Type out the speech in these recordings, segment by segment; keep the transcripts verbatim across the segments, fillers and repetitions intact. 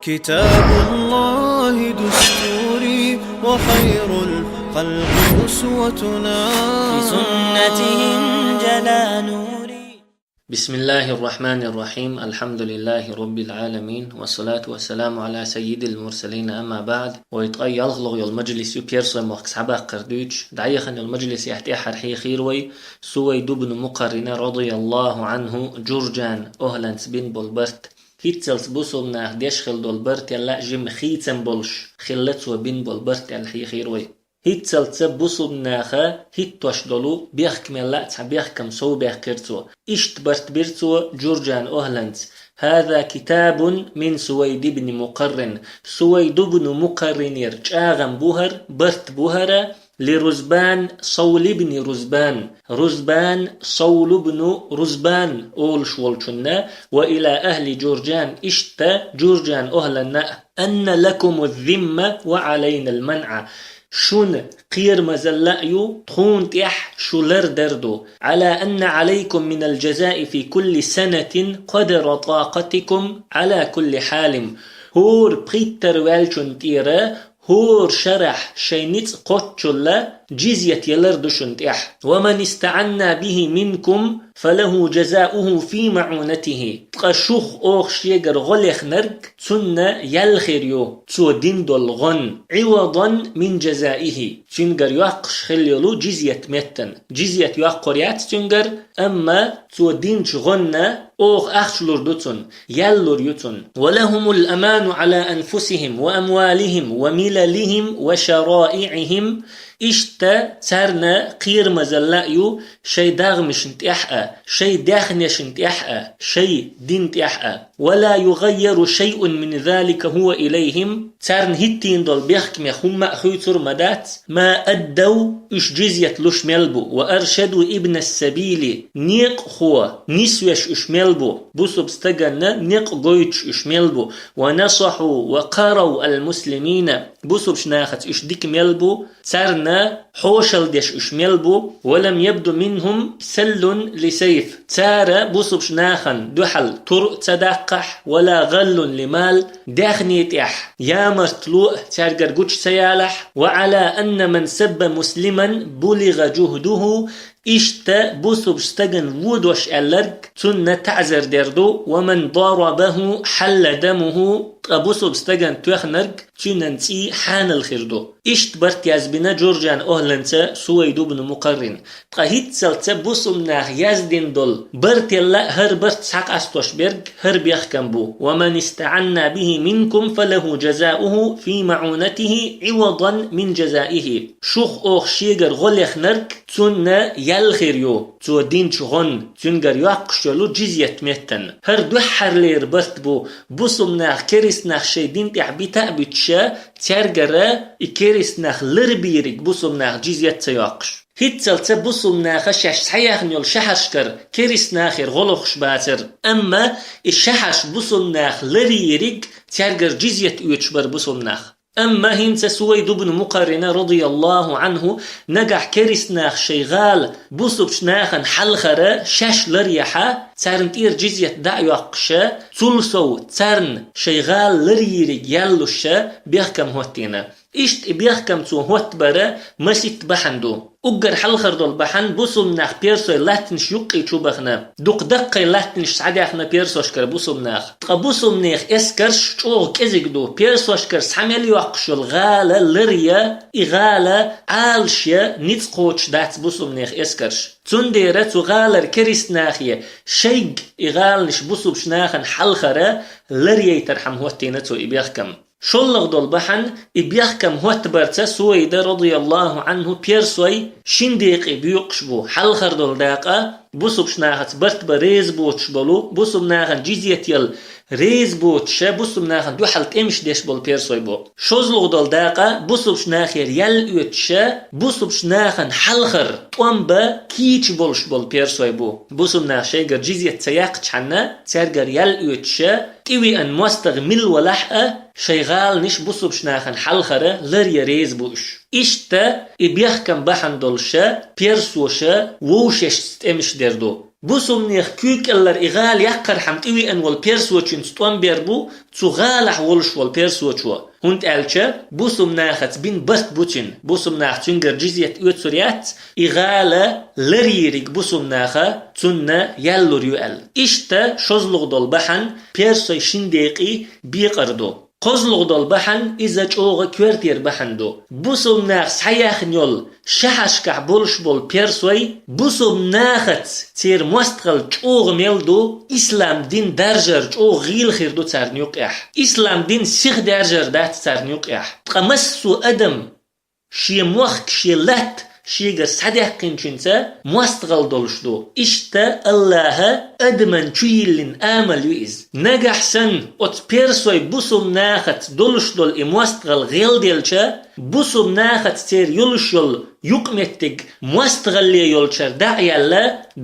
كتاب الله دستوري وخير الخلق أسوتنا. بسنته انجلى نوري. بسم الله الرحمن الرحيم. الحمد لله رب العالمين. والصلاة والسلام على سيد المرسلين. أما بعد. Вай ткъаь ялхлагӀа йола мажлис ю Персой мохк схьабаккхар дуьйцуш. ДӀаяхана йола мажлисехь тӀехьара хьехийра вай Сувайд ибн Мукъаррина, радияллаху Ӏанху, Журжан охӀланца бина бола барт. ХӀинццалц бусулба наха деш хила долу барт аьлла а жимма хийцам болуш хилла цо бина болу барт аьлла хьехийра вай. ХӀинццалц бусулба наха хӀиттош долу бехкам аьлла а цхьа бехкам совбаьккхира цо. Иштта барт бира цо Журжан охӀланца: «هذا كتاب من سويد بن مقرن». Сувайд ибн Мукъарринера чӀагӀам бу хӀара, барт бу хӀара, «لرزبان صول بن رزبان». Рузбан, Саул ибн Рузбан олуш волчунна, «وإلى أهل جرجان», иштта Журжан охӀланна а: «أن لكم الذمة وعلينا المنعة». Шуна кхерамазалла а ю, тхуна тӀехь шу лардар ду. «على أن عليكم من الجزاء في كل سنة قدر طاقتكم على كل حال». ХӀора пхийттара ваьллачун тӀера хӀора шарахь шайн ницкъ кхоччулла жизьят ялар ду шуна тӀехь. «ومن استعنا به منكم فله جزاؤه في معونته». Ткъа шух оха шегара гӀо лехнарг, цунна ял хир ю, цо дина долу гӀон, «عوضا من جزائه». Цуьнгара йоккхуш хила йолу жизьят меттан. Жизьят йоккхур яц цуьнгара, амма цо динчу гӀонна оха ахча лур ду цунна, ял лур ю цунна. «ولهم الأمان على أنفسهم وأموالهم ومللهم وشرائعهم». Иштта царна кхерамазалла а ю шайн догӀмашна тӀехь а, шайн даьхнешна тӀехь а, шайн дин тӀехь а. «ولا يغير شيء من ذلك هو إليهم». Царна хӀиттийна долу бехкамех хӀумма а хуьйцур ма дац, «ما أدوا», уьш жизьят луш мел бу, «وأرشدوا ابن السبيل», некъахо нисвеш уьш мел бу, бусулба стаганна некъ гойтуш уьш мел бу, «ونصحوا وقروا المسلمين», бусулба нахаца уьш дика мел бу, царна хьошалла деш уьш мел бу, «ولم يبد منهم سل لسيف». Цара бусулба нахана дуьхьал тур а ца даккхахь, «ولا غل لمال», даьхни тӀехь ямартло а цаьргара гучу ца ялахь, «وعلى أن من سب مسلما بلغ جهده». Иштта бусулба стагана вудош аьлларг цунна таӀзар дер ду, «ومن ضاربه حل دمه», ткъа бусулба стагана тоьхнарг цуьнан цӀий хьанал хир ду. Иштта барт язбина Журжан охӀланца Сувайд ибн Мукъаррин. Ткъа хӀинццалц бусулба наха яздина долу барт аьлла а хӀара барт схьакъастош берг хӀара бехкам бу: «ومن استعنا به منكم فله جزاؤه في معونته عوضا من جزائه». Шух оха шегара гӀо лехнарг, цунна ял хир ю, цо динчу гӀонна, цуьнгара йоккхуш йолу жизьят меттан. ХӀара дуьххьарлера барт бу, бусулба нах керист нах шайн дин тӀехь бита а буьтуша, цаьргара и керист нах ларбийриг бусулба нах жизьят ца йоккхуш. ХӀинццалц бусулба наха шаьш схьаяьхна йолу шахьаршкара керист нахера гӀо лохуш бацара. Амма и шахьарш бусулба нах ларйийриг цаьргара жизьят оьцуш бара бусулба нах. Амма хӀинца Сувайд ибн Мукъаррина, радияллаху Ӏанху, нагахь керист нах шайн гӀала бусулба нахана хьалхара шаьш ларъяхьа, царна тӀера жизьят дӀа а йоккхуша, цул сов царна шайн гӀала ларйийриг ял луша бехкам хӀоттийна. Иштта и бехкам цо хӀоттабара маситта бахьана ду. Уггар хьалхара долу бахьана бусулба нах персой латтанаш юккъе чу бахана. Дукха даккхий латтанаш схьадаьхна персошкара бусулба нах. Ткъа бусулба нехан эскарш чӀогӀа кӀезиг ду. Персошкара схьа мел йоккхуш йолу гӀала ларъя, и гӀала Ӏалашъя ницкъ кхочуш дац бусулба нехан эскарш. Цундела цу гӀалара керист нахе шайга и гӀаланаш бусулба нахана хьалхара ларъяйтархьама хӀоттийна цо и бехкам. ШоллагӀа долу бахьана и бехкам хӀоттабарца Сувайда, радияллаху Ӏанху, персой шин декъе боькъуш бу. Хьалхара долу дакъа бусулба нахаца барт бан реза боцуш болу, бусулба нахана жизьят яла реза боцуша, бусулба нахана дуьхьал тӀемаш деш болу персой бу. ШозлагӀа долу дакъа бусулба нахера ял оьцуша, бусулба нахана хьалхара тӀом бан кийча болуш болу персой бу. Бусулба нах шайгара жизьят ца яккхачхьана, цаьргара ял оьцуша, тӀевеана мостагӀа мила валахь а, шайн гӀаланаш бусулба нахана хьалхара ларъя реза бу уьш. Иштта и бехкам бахьана долуша персоша вовшашца тӀемаш дер ду. Бусумнех куьйкӀеллара и гӀала яккхархьама тӀевеана волу персочуьнца тӀом бер бу цу гӀалахь волуш волу персочо. ХӀунда аьлча бусум нахаца бина барт бу цуьнан, бусум наха цуьнгара джизйат оьцур яц, и гӀала ларйийриг бусум наха цунна ял лур ю аьлла. Иштта шозлагӀа долу бахьана персой шин декъий бекъар ду. КхозлагӀа долу бахьана иза чӀогӀа коьртера бахьана ду. Бусум наха схьаяьхна йолу шахьаршкахь болуш болу персой бусум нахаца церан мостагӀалла чӀогӀа мел ду, ислам дин даржар чӀогӀа гӀийла хир ду царна юкъехь. Ислам дин сиха даьржар дац царна юкъехь. Ткъа массо а адам шен мохк, шен латта шегара схьадаьккхинчуьнца мостагӀалла долуш ду. Иштта Аллаха адаман чу йиллина амал ю иза. Нагахь санна оцу персой бусум нахаца долуш долу и мостагӀалла гӀелделча, бусум нахаца церан йолуш йолу юкъаметтиг мостагӀалле йолчара дӀа а яьлла,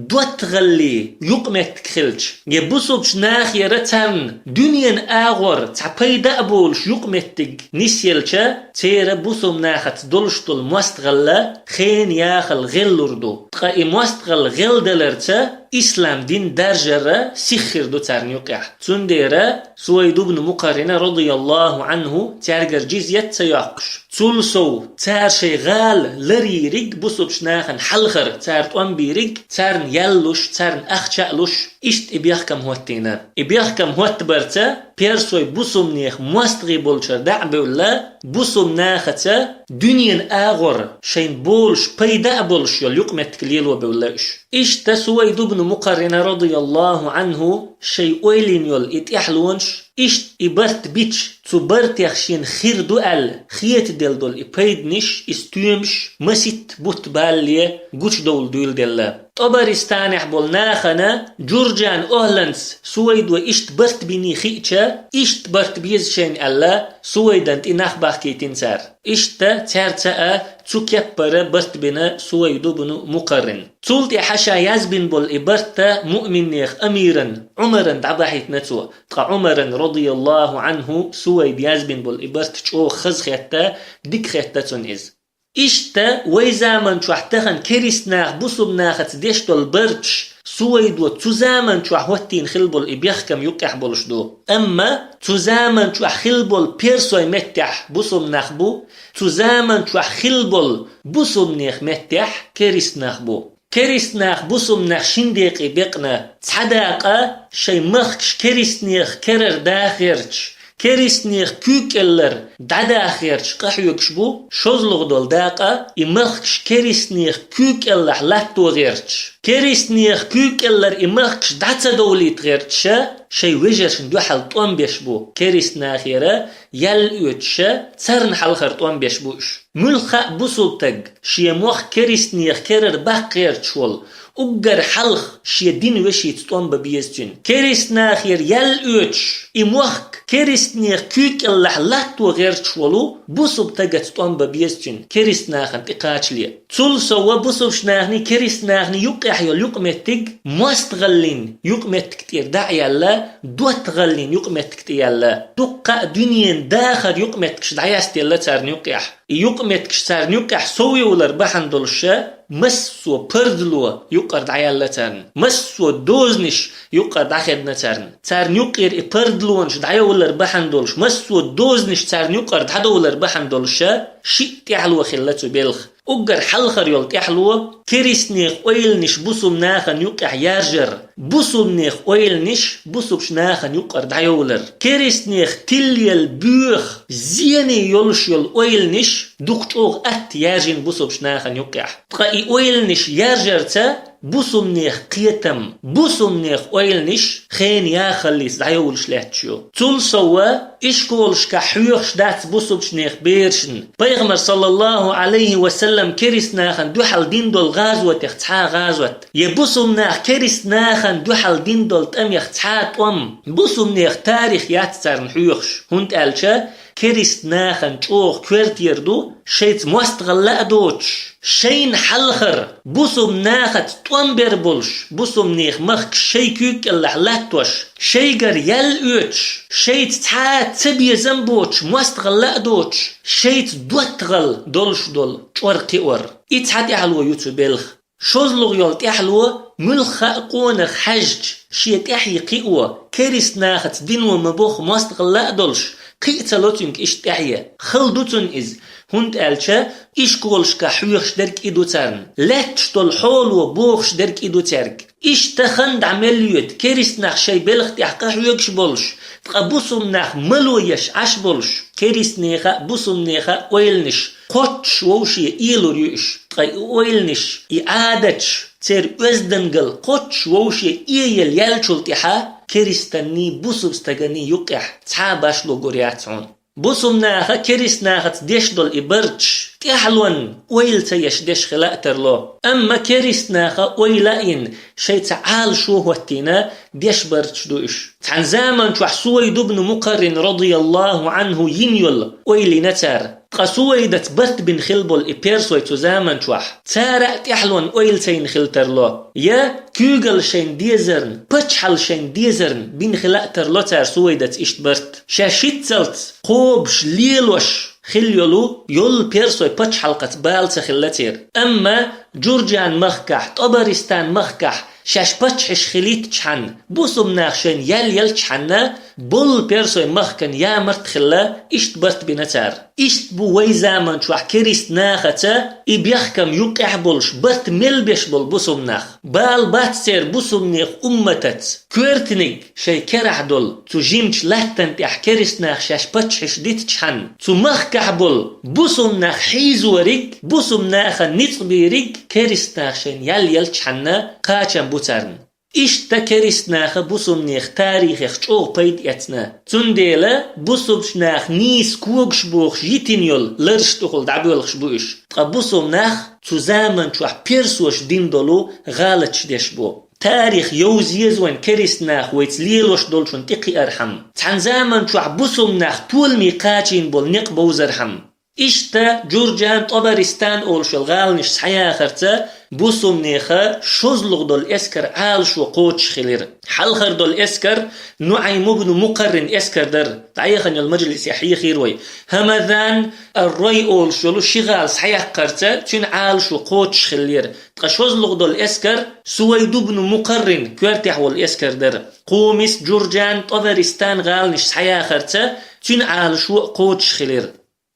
доттагӀалле юкъаметтиг хилча, я бусулбачу нахера царна дуьненан агӀор цхьа пайда а болуш юкъаметтиг нисъелча, церан бусум нахаца долуш долу мостагӀалла хенан яхалла гӀеллур ду. Ткъа и мостагӀалла гӀелдаларца ислам дин даржар сиха хир ду царна юкъехь. Цундела Сувайд ибн Мукъаррина, радияллаху Ӏанху, цаьргара джизйат ца йоккхуш, цул сов цара шайн гӀала ларйийриг, бусулбачу нахана хьалхара цара тӀом бийриг, царна ял луш, царна ахча а луш, иштта и бехкам хӀоттийна. И бехкам хӀоттабарца персой бусумнех мостагӀий болчара дӀа а бевлла, бусум нахаца дуьненан агӀор шайна болуш, пайда а болуш йолу юкъаметтиг лело бевлла уьш. Иштта Сувайд ибн Мукъаррина, радияллаху Ӏанху, шайн ойла йина йолу и тӀаьхьалонаш, иштта и барт бича, цу бартех шена хир ду аьлла хетаделла долу и пайданаш, и стоьмаш маситта бутт балале гучудовла дуьйладелла. ТӀабаристанехь болу нахана Джурджан охӀланца Сувайдо иштта барт биний хиъча, иштта барт беза шайна аьлла, Сувайдан тӀе нах бахкийтина цара. Иштта цаьрца а цу кеппара барт бина Сувайд ибн Мукъаррин. Цул тӀаьхьа ша язбина болу и барт муъминнех амиран Ӏумаран дӀабахьийтина цо. Ткъа Ӏумаран, радияллаху Ӏанху, Сувайд язбина болу и барт чӀогӀа хаза хетта, дика хетта цунна иза. Иштта вай заман чохь тахана керист наха бусум нахаца деш долу барташ Сувайдо цу заман чохь хӀоттийна хилла болу и бехкам юккъехь болуш ду. Амма цу заман чохь хилла болу персой меттехь бусум нах бу, цу заман чохь хилла болу бусумнех меттехь керист нах бу. Керист наха бусумнех шин декъий бекъна, цхьа дакъа шайн махкаш керистнех керара дахарч, керистнех куьйкӀеллар дӀадахарч къахьоьгуш бу, шозлагӀа долу дакъа и махкаш керистнех куьйкӀеллахь латто гӀерташ, керистнех куьйкӀеллар и махкаш дӀа ца довлийта гӀерташа, шайн вежаршна дуьхьал тӀом беш бу, керист нахера ял оьцуша, царна хьалхара тӀом беш бу уьш. Муьлхха а бусулба таг шен мохк керистнех керара баккха гӀерташ волу, уггар хьалха шен дин вешица тӀом бан беза цуьнан. Керист нахера ял оьцуш, и мохк керистнех куьйкӀеллахь латто гӀерташ волу бусулба тагаца тӀом бан беза цуьнан, керист нахана тӀе кхачале. Цул сова бусулбачу нахний, керист нахний юккъехь йолу юкъаметтиг мостагӀаллин юкъаметтиг тӀера дӀа а яьлла, доттагӀаллин юкъаметтиг тӀе яьлла. Дуккха а дуьненан дахар юкъаметтигаш дӀаястаелла царна юккъехь. И юкъаметтигаш царна юккъехь совйовлар бахьана долуша, массо а пардало юккъара дӀаяьлла царна. Массо а дозанаш юккъара дӀахедна царна. Царна юккъера и пардалонаш дӀайовлар бахьана долуш, массо а дозанаш царна юккъара дӀадовлар бахьана долуша, шиъ тӀаьхьало хилла цу белха. Уггар хьалхара йолу тӀаьхьало, керистнех ойланаш бусум нахана юккъехь яржар, бусумнех ойланаш бусулбачу нахана юккъара дӀайовлар. Керистнех тилла боьха, зене йолуш йолу ойланаш дукха чӀогӀа атта яьржина бусулбачу нахана юккъехь. Ткъа и ойланаш яржарца бусумнех кхетам, бусумнех ойланаш хенан яхаллица дӀайовлуш лаьтташ ю. Цул сова, ишколашкахь хьоьхуш дац бусулбачу нехан берашна, Пайхамар, саллаллаху Ӏалайхи ва саллам, керист нахана дуьхьал дина долу гӀазотех цхьа а гӀазот, я бусум нах керист нахана дуьхьал дина долу тӀамех цхьа а тӀом, бусумнех тарих яц царна хьоьхуш, хӀунда аьлча керист нахана чӀогӀа коьртера ду, шайца мостагӀалла а доцуш, шайна хьалхара бусум нахаца тӀом бер болуш, бусумнех махкаш шайн куьйга кӀеллахь латтош, шайгара ял оьцуш, шайца цхьа а цабезам боцуш, мостагӀалла а доцуш, шайца доттагӀалла долуш долу чӀор кхиор. И цхьа тӀаьхьало ю цу белха. ШозлагӀа йолу тӀаьхьало Муьлхха а къонах хьаьжча, шен тӀаьхье кхио, керист нахаца дино ма бохху мостагӀалла а долуш, кхин а ца ло цуьнга иштта тӀаьхье. Хала ду цунна иза, хӀунда аьлча ишколашкахь хьоьхуш дерг и ду царна, лаьтташ долу хьоло бохуш дерг и ду цаьрга. Иштта хан дӀа мел йоьду, керист нах шайн белхан тӀехь къахьоьгуш болуш, ткъа бусулба нах мало еш Ӏаш болуш, керистнехан а, бусулбанехан а ойланаш кхоччуш вовше ийлур ю уьш. Ткъа и ойланаш, и Ӏадаташ, церан оьздангалла кхоччуш вовше иелла яьллачул тӀаьхьа керистанний, бусулба стаганний юккъехь цхьа а башхо гур яц хьуна. Бусулба наха керист нахаца деш долу и барташ тӀаьхьалонна ойла ца еш деш хила а тарло. Амма керист наха ойла а йина, шайца Ӏалашо а хӀоттийна, деш барташ ду уьш. Цхьана заман чохь Сувайд ибн Мукъаррин, радияллаху Ӏанху, йина йолу ойла йина цара. Ткъа Сувайдаца барт бина хила болу и персой цу заман чохь цара а тӀаьхьалонна ойла ца йина хила тарло. Я куьйгалла шайна дезарна, пачхьалла шайна дезарна бина хила а тарло цара Сувайдаца иштта барт. Шаьш шиццалц кхобуш, лелош хила йолу, йолу персой пачхьалкхаца бала ца хилла церан. Амма Джурджан махкахь, ТӀабаристан махкахь шаьш паччахьаш хилийтчхьана, бусулба нах шайна ял елчхьана, болу персой махкана ямарт а хилла, иштта барт бина цара. Иштта бу вай заман чохь керист нахаца и бехкам юккъехь а болуш, барт мел беш болу бусулба нах. Бала бац церан бусулбанех умматаца. Коьртаниг шайн керахь долу цу жимачу латтана тӀехь керист нах шаьш паччахьаш дитчхьана, цу махкахь болу бусулба нах хьийзориг, бусулба нахана ницкъ бийриг керист нах шайна ял елчхьана кхачам бу царна. Иштта керист наха бусулбанех тарихех чӀогӀа пайда эцна. Цундела бусулбачу наха нийса когаш бохуш йитина йолу лараш тӀехула дӀабоьлхуш бу уьш. Ткъа бусулба нах цу заман чохь персоша дина долу гӀалаташ деш бу. Тарих йовза еза вайн керист наха вайца лелош долчунна тӀекхиархьама. Цхьана заман чохь бусулба нах толаме кхачийна болу некъ бовзархьама. Иштта Джурджан, ТӀабаристан олуш йолу гӀаланаш схьаяхарца бусулбанеха шозлагӀа долу эскар Ӏалашо кхочуш хилира. Хьалхара долу эскар НуӀайм ибн Мукъаррин эскар дара. ДӀаяхана йолу мажлисехь хьехийра вай. ХӀамадан ар-Рай олуш йолу ши гӀала схьаяккхарца цуьнан Ӏалашо кхочуш хиллера. Ткъа шозлагӀа долу эскар Сувайд ибн Мукъаррин коьртехь волу эскар дара. Къумис, Джурджан, ТӀабаристан гӀаланаш схьаяхарца цуьнан Ӏалашо а кхочуш хилира.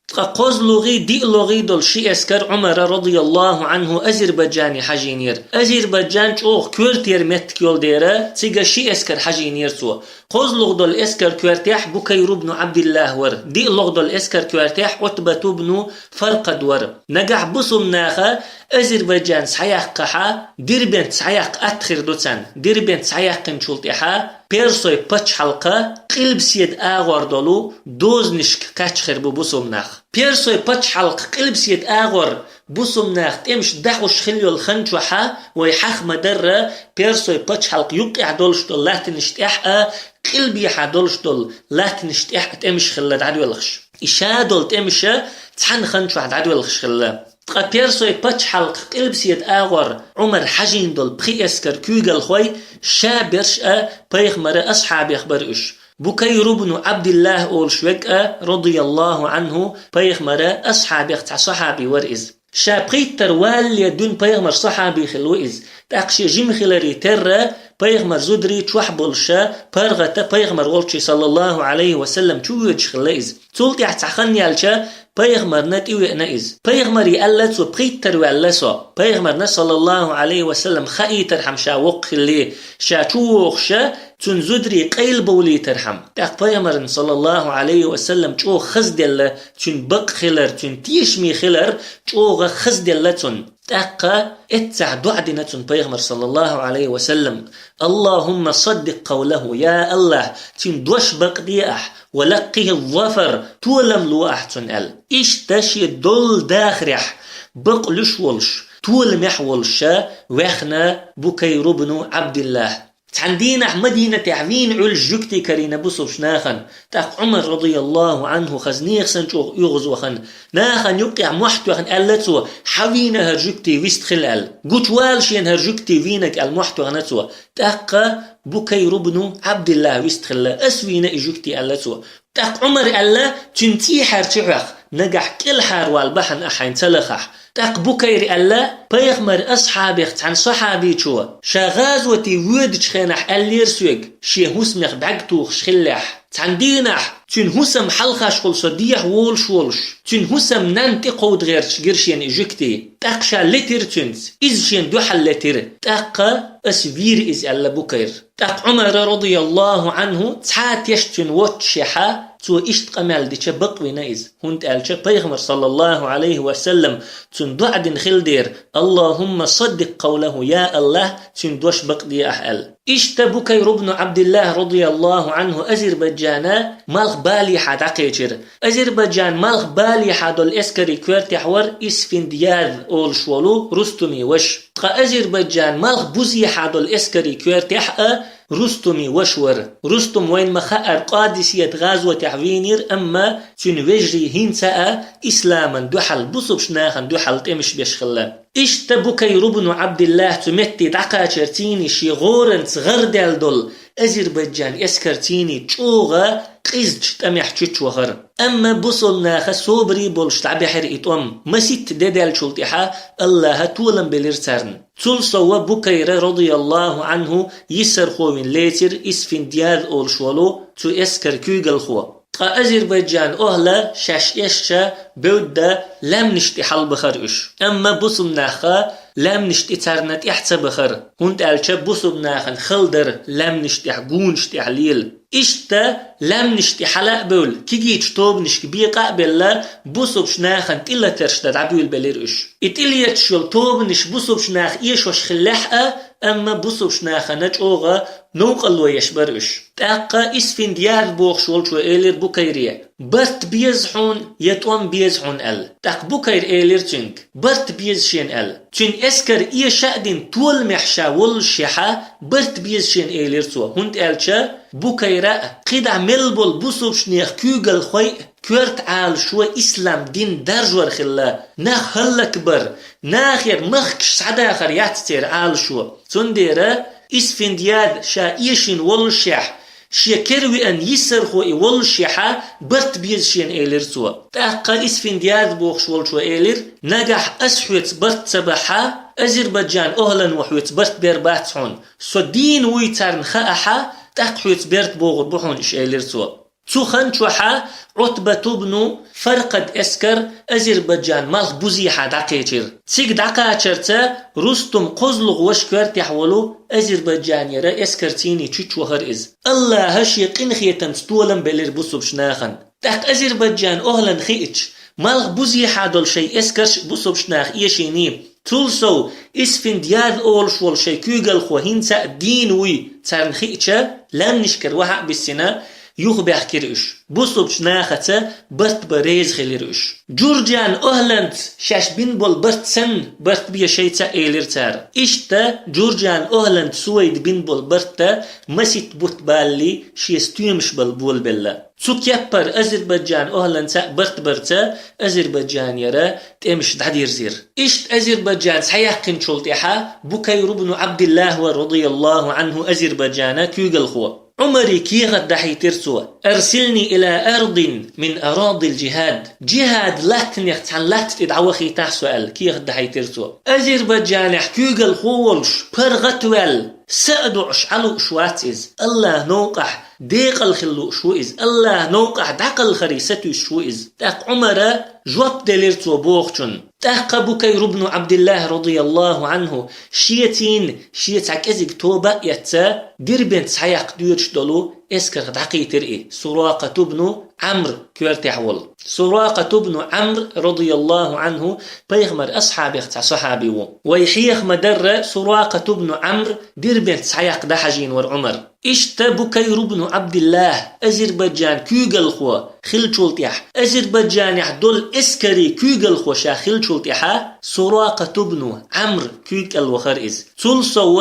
Ткъа кхозлагӀий, диълагӀий долу ши эскар Ӏумара, радияллаху Ӏанху, Азербайджане хьажийнера. Азербайджан чӀогӀа коьртера меттиг йолу дера, цига ши эскар хьажийнера цо. КхозлагӀа долу эскар коьртехь Букайр ибн Ӏабдиллах вара, диълагӀа долу эскар коьртехь Ӏутбат ибн Фаркъад вара. Нагахь бусулба наха Азербайджан схьаяккхахьа, Дербент схьаяккха атта хир ду царна. Дербент схьаяьккхинчул тӀаьхьа персой пачхьалкха къилбаседа агӀор долу дозанашка кхаьчна хир бу бусулба нах. Персой пачхьалкх къилбаседа агӀор бусулба нах тӀемаш дахьуш хилла йолу хан чохьа вай хьаха ма-дарра, персой пачхьалкх юккъехь долуш долу латтанаш тӀехь а, къилбехьа долуш долу латтанаш тӀехь а тӀемаш хилла дӀадоьлхуш. И ша долу тӀемаша цхьана хан чохь дӀадоьлхуш хилла. Ткъа персой пачхьалкх къилбаседа агӀор Ӏумар хьажийна долу пхи эскар куьйгалхой ша берш а пайхамара асхьабех бара уьш. Букайр ибн Ӏабдиллах олуш верг а, радияллаху Ӏанху, пайхамара асхьабех цхьа сахьаби вара иза. Ша пхийттара валале дуьйна пайхамар сахьаби хилла ву иза. ТӀаккха шен жима хиларе терра, пайхамар зударий чохь болуша, паргӀата пайхамар волчу, саллаллаху Ӏалайхи ва саллам, чу воьдуш хилла иза. Цул тӀаьхьа цхьа хан яьлча, пайхамарна тӀевеана иза. Пайхамаре аьлла цо: «Пхийттара ваьлла со». Пайхамарна, саллаллаху Ӏалайхи ва саллам, хаийтархьама ша воккха хилли, ша чу вогӀуша, цуьнан зударий къайлабовлийтархьама. ТӀаккха пайхамарна, саллаллаху Ӏалайхи ва саллам, чӀогӀа хазделла цуьнан бакъ хилар, цуьнан тешаме хилар чӀогӀа хазделла цунна. ТӀаккха эццахь доӀа дина цунна пайхамар, саллаллаху Ӏалайхи ва саллам: «Аллахумма саддикъ къавлаху, я АллахӀ, цуьнан дош бакъ де ахь, ва лаккъихи зафар, толам ло ахь цунна», – аьлла. Иштта шен долу дахарехь бакълуьйш волуш, толамехь волуша ваьхна Букайр ибн Ӏабдиллах. Цхьана дийнахь Мадинатехь вийна Ӏуьллуш жуьгтий карийна бусулба нахана. ТӀаккха Ӏумар, радияллаху Ӏанху, хаза нехан санна чӀогӀа оьгӀаз вахана, нахана юккъехь мохь тоьхна аьлла цо: «Хьан вийна хӀара жуьгтий, вистхила», – аьлла. «Гучувала шена хӀара жуьгтий вийнарг», – аьлла, мохь тоьхна цо. ТӀаккха Букайр ибн Ӏабдиллах вистхилла: «Ас вийна и жуьгтий», – аьлла цо. ТӀаккха Ӏумар аьлла: «Цуьнан цӀий хьаьрчи хьох, нагахь кӀелхьарвала бахьана ахь хьайна ца лахахь. ТӀаккха Букайра аьлла, пайхамара асхьабех цхьана сахьабичо, ша гӀазоте воьдучу хенахь аьллера соьга, шен хӀусамех бӀаьрг тухуш хиллехь. Цхьана дийнахь цуьнан хӀусам хьалхашхула со дехьа волуш волуш, цуьнан хӀусамнанна тӀекховда гӀерташ гира шена и жуьгти. ТӀаккха ша летира цуьнца, иза шена дуьхьал летира. ТӀаккха ас вийра иза, аьлла Букайра. ТӀаккха Ӏумара, радияллаху Ӏанху, цхьа теш цуьнан воццушехьа, цо иштта къамел дича бакъвина иза, хӀунда аьлча пайхамара, саллаллаху Ӏалайхи ва саллам, цунна доӀа дина хилла дера: «Аллахумма саддикъ къавлаху, я АллахӀ, цуьнан дош бакъде ахь», аьлла. Иштта Букайр ибн Ӏабдиллахь, радияллаху Ӏанху, Азербайджана малхбалехьа дӀакхечира. Азербайджан малхбалехьа долу эскарийн коьртехь вара Исфиндияр олуш волу Рустуми ваша. Ткъа Азербайджан малхбузехьа долу эскарийн коьртехь а Рустуми ваша вара. Рустум, вайна ма-хаъара, Къадисият гӀазотехь вийнера, амма цуьнан вежарий хӀинца а исламан дуьхьал, бусулбачу нахана дуьхьал тӀемаш беш хилла. Иштта Букайр ибн Ӏабдиллахь цу метте дӀакхачарций шен гӀоранца гӀардаьлла долу Азербайджан эскарций чӀогӀа къизачу тӀамехь чуьчвахара. Амма бусулба наха собаре болуш дӀабаьхьира и тӀом. Маситта де даьллачул тӀаьхьа АллахӀа толам белира царна. Цул сов Букайра, радияллаху Ӏанху, йисархо вина лецира Исфиндияр олуш волу цу эскаран куьйгалхо. Ткъа Азербайджан охӀла шаьш эшча бевдда лаьмнаш тӀе хьалабахара уьш. Амма бусулба наха лаьмнаш тӀе царна тӀаьхьа ца бахара, хӀунда аьлча бусулба нахана хала дара лаьмнаш тӀехь, гонаш тӀехь лела. Иштта лаьмнаш тӀе хьала а бевлла, кегийчу тобанашка бекъа а белла, бусулбачу нахана тӀелатарш дан дӀабуьйлабелира уьш. И тӀелеташ йолу тобанаш бусулбачу наха эшош хиллехь а, амма бусулбачу нахана чӀогӀа новкъарло еш бара уьш. ТӀаккха Исфиндияр бохуш волчо элира Букайре: «Барт беза хьуна я тӀом беза хьуна», аьлла. ТӀаккха Букайра элира цуьнга: «Барт беза шена», аьлла. Цуьнан эскар эша а дина, толамехь ша воллушехьа, барт беза шена, элира цо, хӀунда аьлча Букайра а, кхидӀа мел болу бусулбачу нехан куьйгалхой а, коьрта Ӏалашо ислам дин даржор хилла, нах хӀаллакбар, нахера махкаш схьадахар яц церан Ӏалашо. Цундела Исфиндияр ша эшийна воллушехь, шен кера веана йисархо и воллушехьа, барт беза шена, элира цо. ТӀаккха Исфиндияр бохуш волчо элира: «Нагахь ас хьоьца барт ца бахьа, Азербайджан охӀлано хьоьца барт бер бац хьуна. Со дийна вуй царна хаахьа, тӀаккха хьоьца берт богӀур бу хьуна уьш», элира цо. Цу хан чохьа Ӏутбат ибн Фаркъад эскар Азербайджан малхбузехьа дӀакхечира. Цига дӀакхачарца Рустум кхозлагӀа ваша коьртехь волу Азербайджанера эскарций чуьчвахара иза. АллахӀа шен къинхетамца толам белира бусулбачу нахана. ТӀаккха Азербайджан охӀлан хиъча, малхбузехьа долу шайн эскарш бусулбачу наха эшийний, цул сов Исфиндияр олуш волу шайн куьйгалхо хӀинца а дийна вуй царна хиъча, лаьмнашкара вахьа а биссина, юхабаьхкира уьш. Бусулбачу нахаца барт бан реза хилира уьш. Джурджан охӀланца шаьш бина болу барт санна, барт бе шайца а, элира цара. Иштта Джурджан охӀланца Сувайда бина болу барт маситта бутт балале, шен стоьмаш бала болабелла. Цу кеппара Азербайджан охӀланца а барт барца Азербайджанера тӀемаш дӀадирзира. Иштта Азербайджан схьаяьккхинчул тӀаьхьа Букайр ибн Ӏабдиллахь вара, радияллаху Ӏанху, Азербайджана куьйгалхо. Ӏумаре кехат дахьийтира цо: «Арсилни ила ардин мин арадил джихад». Джихад латтанех цхьана латта тӀе дӀавахийтахь со, аьлла, кехат дахьийтира цо. Азербайджанехь куьйгалхо волуш, паргӀат а ваьлла, са а дуӀуш Ӏа лууш вац иза. АллахӀ новкъахь декъал хила лууш ву иза. АллахӀ новкъахь дӀакхалхаре сатуьйсуш ву иза. ТӀаккха Ӏумара жоп делира цо бохучунна. ТӀаккха Букайр ибн Ӏабдиллахь, радияллаху Ӏанху, шеций шен цхьа кӀезиг тоба а эцна, Дербент схьаяккха доьдуш долу эскарх дӀакхийтира и, Суракъат ибн Ӏамр коьртехь волу. Суракъат ибн Ӏамр, радияллаху Ӏанху, пайхамар асхьабех цхьа сахьаби ву. Вай хьеха ма-дарра, Суракъат ибн Ӏамр Дербент схьаяккха дӀахьажийна вара Ӏумар. Иштта Букайр ибн Ӏабдиллахь, Азербайджан куьйгалхо хиллачул тӀаьхьа, Азербайджанехь долу эскарийн куьйгалхо ша хиллачул тӀаьхьа, Суракъат ибн Ӏамр куьйга кӀел вахара иза. Цул сов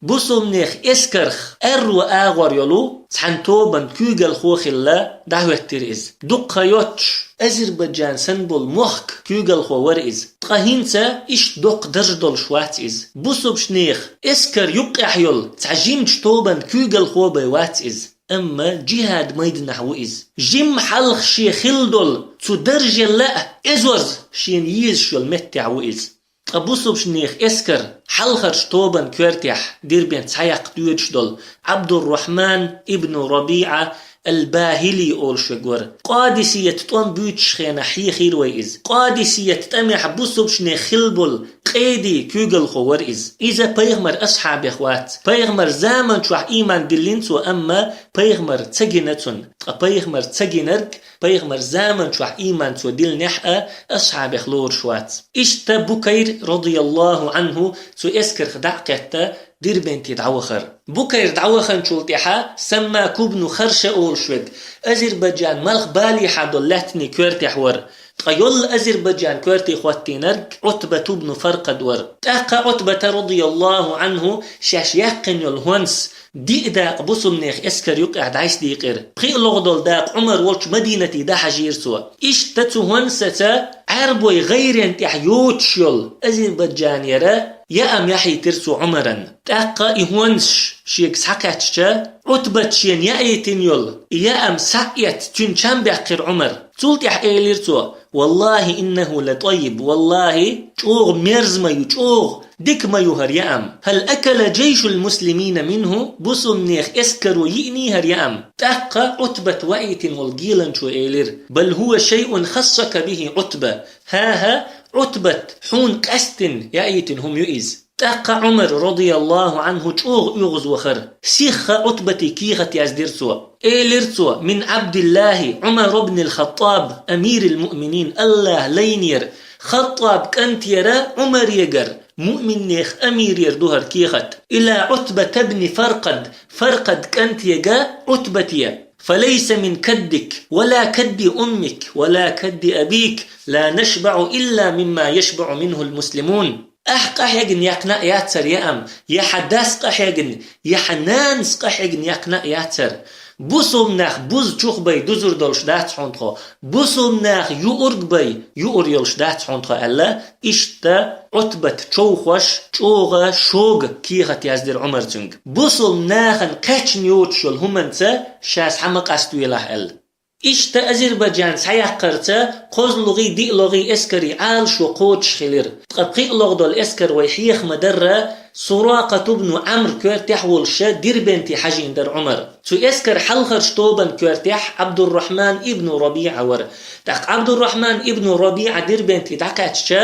бусулбанех эскарх аьрру агӀор йолу цхьана тобанан куьйгалхо хилла дӀахӀоьттира иза. Дуккха йоццуш, Азербайджан санна болу мохк куьйгалхо вара иза. Ткъа хӀинца иштта доккха дарж долуш вац иза. Бусулбанех эскар юккъехь йолу цхьа жимачу тобанан куьйгалхо бен вац иза. амма джихӀад майданахь ву иза. Жимма хьалха шен хилла долу цу даржалла а эзорза шена езаш йолу меттехь ву иза. Ткъа бусулбанех эскар хьалхарчу тобан коьртехь Дербент схьаяккха доьдуш долу Абдуррахман ибн РабиӀа ал-Бахили олуш верг вара. Къадисият тӀом буьйцуш хенахь хьехийра вай иза. Къадисият тӀамехь бусулбанех хилла болу къеди куьйгалхо вара иза. Иза пайхамар асхьабех вац. Пайхамар заман чохь ийман диллина цо, амма пайхамар ца гина цунна. Ткъа пайхамар ца гинарг, пайхамар заман чохь ийман цо диллинехь а, асхьабех лоруш вац. Иштта Букайр, радияллаху Ӏанху, цу эскарх дӀа а кхетта, Дербенте дӀавахара. Букайр дӀаваханчул тӀаьхьа Саммак ибн Харша олуш верг, Азербайджан малхбалехьа долу лаьттанийн коьртехь вара. Ткъа йолла Азербайджан коьрте хӀоттийнарг Ӏутбат ибн Фаркъад вара. ТӀаккха Ӏутбата, радияллаху Ӏанху, шаьш яьккхина йолу хӀонс диъ дакъа бусулбанех эскар юкъехь дӀасадийкъира. Пхиъ логӀа долу дакъа Ӏумар волчу Мадинате дӀахьажийра цо. Иштта цу хӀонсаца Ӏаьрбойн гӀайрен тӀехь йоцуш йолу Азербайджанера яам яхьийтира цо Ӏумаран. ТӀаккха и хӀонсаш шега схьакхаьчча, Ӏутбат шена яийтина йолу и яам схьа а эцна, цуьнан чам баьккхира Ӏумар. Цул тӀаьхьа элира цо: «Валлахи, иннаху ла таййиб, валлахи, чӀогӀа мерза ма ю, чӀогӀа дика ма ю хӀара яам. Хьал акала джайшул муслимина минху, бусулбанех эскаро йиъний хӀара яам?» ТӀаккха Ӏутбат ваийтина волу геланчо элира: «Бал хӀува шайъун хассака бихи Ӏутба». ХӀан-хӀа, Ӏутбат, хьуна къаьсттина яийтина хӀума ю иза. ТӀаккха Ӏумар, радияллаху Ӏанху, чӀогӀа оьгӀазвахара. Сихха Ӏутбате кехат яздира цо. Элира цо: «Мин Ӏабдиллахи Ӏумар ибн ал-Хаттаб, амирил муъминин, АллахӀ лайнера, Хаттаб кӀантера Ӏумарегара, муъминех амирера ду хӀара кехат. Ила Ӏутбата бни Фаркъад, Фаркъад кӀантега Ӏутбате. Фалайса мин каддик, ва ла кадди уммик, ва ла кадди абик, ла нашбаӀу илла мимма яшбаӀу минхул муслимун». Ахь къахьегна яьккхина а яцара яам, я хьан дас къахьегна, я хьан нанас къахьегна яьккхина а яцара. Бусулбанах буза чухбай дузур долуш дац хьуна тхо. Бусулбанах юург бай юур йолуш дац хьуна тхо аьлла, иштта Ӏутбат човхош, чӀогӀа шога кехат яздира Ӏумар цуьнга. Бусулбанахана кхаьчна йоцуш йолу хӀуманца ша схьа ма къаставелахь аьлла. Иштта Азербайджан схьаяккхарца кхозлагӀий, диълагӀий эскарий Ӏалашо кхочуш хилира. Ткъа пхиъ логӀа долу эскар вай хьеха ма-дарра, Суракъат ибн Ӏамр коьртехь волуша Дербенте хьажийна дара Ӏумар. Цу эскар хьалхарчу тобан коьртехь Ӏабдуррахьман ибн РабиӀа вара. ТӀаккха Ӏабдуррахьман ибн РабиӀа Дербенте дӀакхаьчча,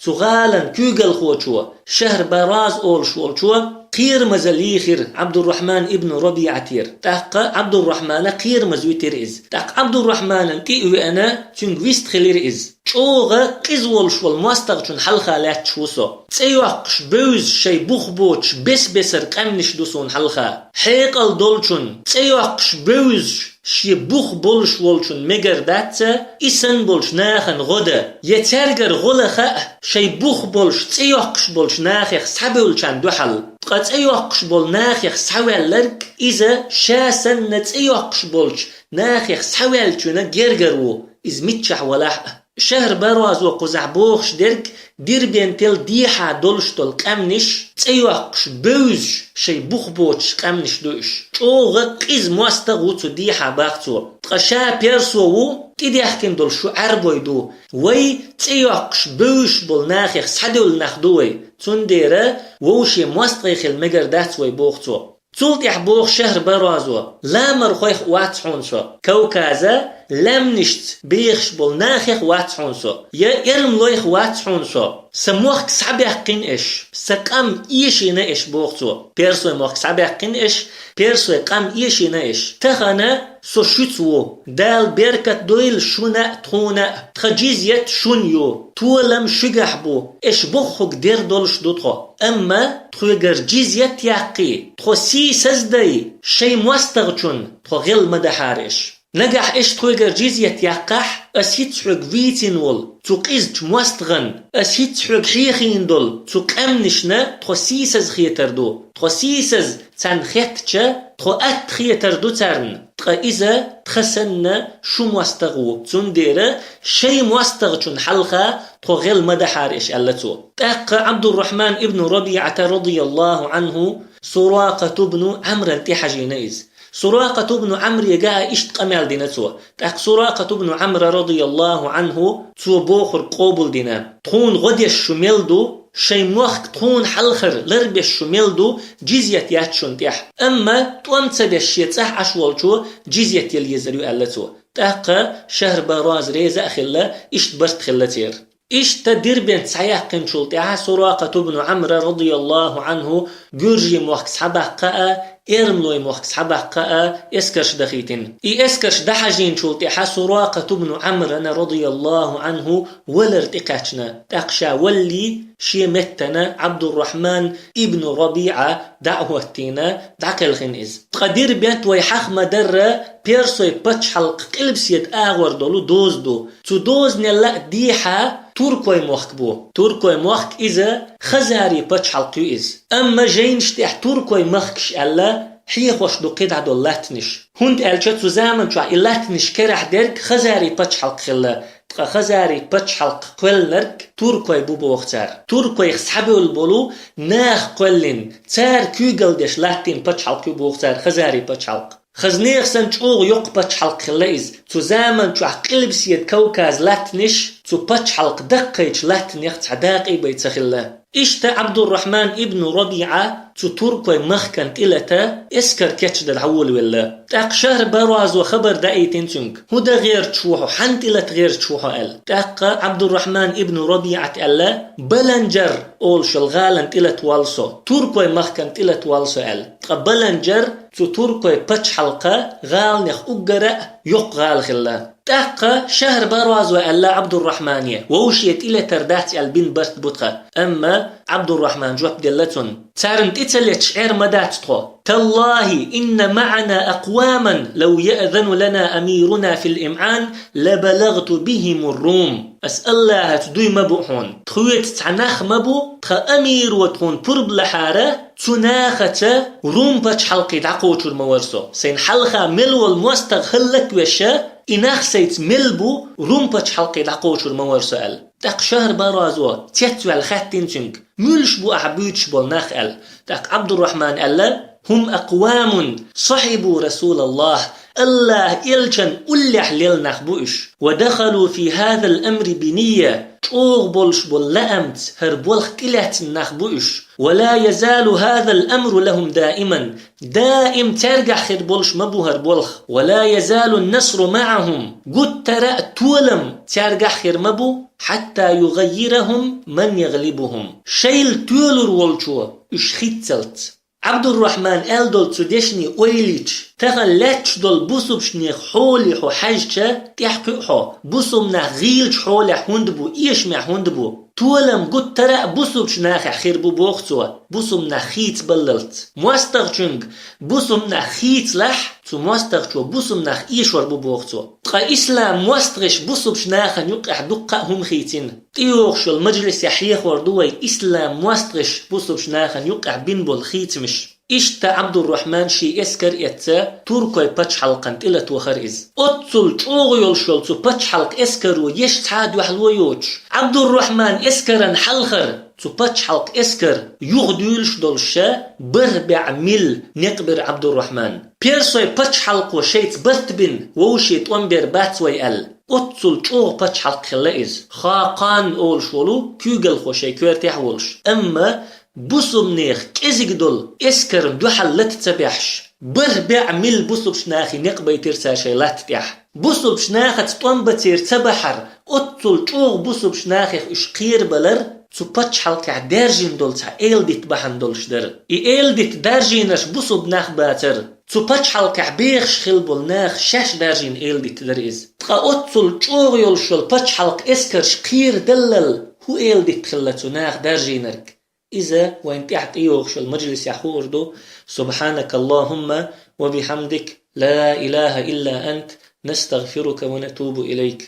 цу гӀалан куьйгалхочо, Шахр Бараз олуш волчо, кхерамаза лийхира Ӏабдуррахьман ибн РабиӀатера. ТӀаккха Ӏабдуррахьмана кхерамаза витира иза. ТӀаккха Ӏабдуррахьманан тӀе а веана, цуьнга вистхилира иза. ЧӀогӀа къиза волуш волу мостагӀчун хьалха лаьтташ ву со. ЦӀе йоккхуш бевзаш шайн бух боцуш бес-бесара къаьмнаш ду суна хьалха. Хьекъал долчун, цӀе йоккхуш бевзаш шен бух болуш волчун мегар дац и санна болчу нахана гӀо дан. Я цаьргара гӀо лан хаьа шайн бух болуш, цӀе йоккхуш болчу нахех схьабевллачарна дуьхьал. Ткъа цӀе йоккхуш болу нахех схьаваьлларг иза ша санна цӀе йоккхуш болчу нахех схьаваьллачунна гергара ву, иза миччахь валахь а. Шахр Баразо кхузахь бохуш дерг Дербентел дехьа долуш долу къаьмнаш, цӀе йоккхуш, бевзаш шайн бух боцуш къаьмнаш ду уьш. ЧӀогӀа къиза мостагӀ ву цу дехьа, бах цо. Ткъа ша персо ву, тӀедехкина долуш шу Ӏаьрбой ду. Вай цӀе йоккхуш, бевзаш болу нахех схьадевлла нах ду вай. Цундела вовше мостагӀий хила мегар дац вай, боху цо. Цул тӀаьхьа боху Шахр Баразо: ламархойх вац хьуна со, Кавказа лаьмнашца бехаш болу нахех вац хьуна со, я эрмалойх вац хьуна со. Сан мохк схьабаьккхина аш, сан къам эшийна аш, боху цо. Персой мохк схьабаьккхина аш, персой къам эшийна аш. Тахана со шуьца ву. Дала беркат дойла шуна а, тхуна а. Тхан джизйат шуна ю. Толам шуьгахь бу. Аш бохург дер долуш ду тхо. Амма тхоьгара джизйат яккхий, тхо сийсаз дай, шайн мостагӀчун тхо гӀел ма дахьара аш. Нагахь аш тхоьгара джизйат яккхахь, ас хӀинца хьоьга вийцина волу цу къизачу мостагӀан, ас хӀинца хьоьга хьехийна долу цу къаьмнашна тхо сийсаз хетар ду. Тхо сийсаз царна хеттача, тхо атта хетар ду царна. Ткъа иза тхан санна шу мостагӀа ву. Цундела шайн мостагӀчун хьалха тхо гӀел ма дахьара аш, аьлла цо. ТӀаккха Ӏабдуррахьман ибн РабиӀата, радияллаху Ӏанху, Суракъат ибн Ӏамран тӀе хьажийна иза. Суракъат ибн Ӏамрага а иштта къамел дина цо. ТӀаккха Суракъат ибн Ӏамра, радияллаху Ӏанху, цо бохург къобалдина: «Тхуна гӀо деш шу мел ду, шайн мохк тхуна хьалхара ларбеш шу мел ду, джизйат яц шун тӀехь. Амма тӀом ца беш шен цӀахь Ӏаш волчо джизйат яла езар ю», — аьлла цо. ТӀаккха Шахр Бараз реза а хилла, иштта барт хилла церан. Иштта Дербент схьаяьккхинчул тӀаьхьа Суракъат ибн Ӏамра, радияллаху Ӏанху, гуьржий мохк схьабаккха а, эрмлой мохк схьабаккха а эскарш дахийтина. И эскарш дахьажийначул тӀаьхьа Суракъат ибн Ӏамрана, радияллаху Ӏанху, валар тӀекхаьчна, тӀаккха ша валале шен меттана Ӏабдуррахьман ибн РабиӀа дӀа а хӀоттийна, дӀакхелхина иза. Ткъа Дербент вай хьаха ма-дарра персой пачхьалкхан къилбаседа агӀор долу доза ду. Цу дозанел а дехьа туркой мохк бу. Туркой мохк иза хазарий пачхьалкх ю иза. Амма жайнаш тӀехь туркой махкаш аьлла, хьехош ду кхидӀа долу латтанаш. ХӀунда аьлча цу заман чохь и латтанаш керахь дерг хазарий пачхьалкх хилла, ткъа хазарий пачхьалкх кхоьллинарг туркой бу боху цара. Туркойх схьабевлла болу нах кхоьллина, цара куьйгалла деш латтийна пачхьалкх ю боху цара хазарий пачхьалкх. Хазнех санна чӀогӀа йоккха пачхьалкх хилла иза. Цу заман чохь къилбаседа Кавказ латтанаш цу пачхьалкх даккхийчу латтанех цхьа дакъа а бен ца хилла. Иштта Ӏабдуррахьман ибн РабиӀа цу туркой махкана тӀелата эскар кечдан дӀаволавелла. ТӀаккха Шахр Баразо хабар даийтина цуьнга: «ХӀун дан гӀерташ ву хьо, хьанна тӀелата гӀерташ ву хьо?» — аьлла. ТӀаккха Ӏабдуррахьман ибн РабиӀат аьлла: «Баланжар олуш йолу гӀалана тӀелата воллу со, туркой махкана тӀелата воллу со», — аьлла. Ткъа Баланжар цу туркой пачхьалкхан гӀаланех уггара а йоккха гӀала хилла. ТӀаккха Шахр Баразо аьлла Ӏабдуррахьмане: «Вовше тӀелетар дац аьлла бина барт бу тхан». Амма Ӏабдуррахьман жоп делла цунна: «Царна тӀе ца леташ Ӏер ма дац тхо. Таллахи, инна маӀана акъваман, лав яъзану лана амируна фил имӀан, лабалагъту бихимур Рум». Ас Аллахьаца дуй ма бу хьуна, тхоьца цхьа нах ма бу, тхан амиро тхуна пурба лахьара, цу нахаца Рум пачхьалкхе дӀакхочур ма вара со. Сайна хьалха мел волу мостагӀа хӀаллаквеш, и нах сайца мел бу, Рум пачхьалкхе дӀакхочур ма вара со аьлла. ТӀаккха Шахр Баразо цецваьлла хаьттина цуьнга: «Муьлш бу ахь буьйцуш болу нах?» — аьлла. ТӀаккха Ӏабдуррахьман аьлла: «ХӀум акъвамун сахьибу Расулаллахь, Аллахь элчан уллехь лелла нах бу уьш. Ва дахалу фи хазал амри бинийя, чӀогӀа болуш болу лаамца хӀара болх тӀелаьцна нах бу уьш. Ва ла язалу хазал амру лахум даиман, даим цаьргахь хир болуш ма бу хӀара болх. Ва ла язалу насру маӀахум, гуттара а толам цаьргахь хир ма бу, хьатта югаййирахум ман яглибухум, шайл тоьлур волчо уьш хийццалц». Ӏабдуррахьман аьлла долу цу дешне ойла йича, тахана лаьтташ долу бусулбчу нехан хьоле хьо хьаьжча, тӀаьхьакхуьу хьо, бусулба нах гӀийлачу хьолехь хӀунда бу, эшамехь хӀунда бу? Толам гуттара а бусулбчу нахехь хир бу, боху цо, бусулба нах хийцабаллалц. МостагӀчуьнга бусулба нах хийцалахь, цу мостагӀчо бусулба нах эшор бу, боху цо. Ткъа ислам мостагӀаш бусулбчу нахана юккъехь дуккха а хӀума хийцина. ТӀейогӀуш йолу мажлисехь хьехор ду вай ислам мостагӀаш бусулбчу нахана юккъехь бина болу хийцамаш. Иштта Ӏабдуррахьман шен эскар эцца туркой пачхьалкхана тӀелатавахара иза. Оццул чӀогӀа йолуш йолу цу пачхьалкхан эскаро еш цхьа а дуьхьало йоцуш, Ӏабдуррахьман эскаран хьалхара цу пачхьалкхан эскар юхадуьйлуш долуш ша бархӀ бӀе мил некъ бира Ӏабдуррахьман. Персой пачхьалкхо шайца барт бина, вовше тӀом бер бац вай аьлла, оццул чӀогӀа пачхьалкх хилла иза. Хакъан олуш волу куьйгалхо шайн коьртехь а волуш. Амма бусулбанех кӀезиг долу эскарна дуьхьал лата ца баьхьаш, бархӀ бӀе мил бусулбчу нахе некъ байтира цара шайн латта тӀехь. Бусулбчу нахаца тӀом бацийра ца бахьара, оццул чӀогӀа бусулбчу нахех уьш кхерабалар цу пачхьалкхехь даьржина долу цхьа эладитта бахьана долуш дара. И эладитта даржийнарш бусулба нах бацара. Цу пачхьалкхехь бехаш хилла болу наха шаьш даржийна эладитта дара иза. Ткъа оццул чӀогӀа йолуш йолу пачхьалкхан эскарш кхерадаллал хӀун эладитта хилла цу наха даржийнарг? Иза вайн тӀаьхьа тӀейогӀуш йолу мажлисехь хуур ду. Субхьанакаллахумма ва бихьамдик, ла илаха илла ант, настагъфирука ва натубу илайк.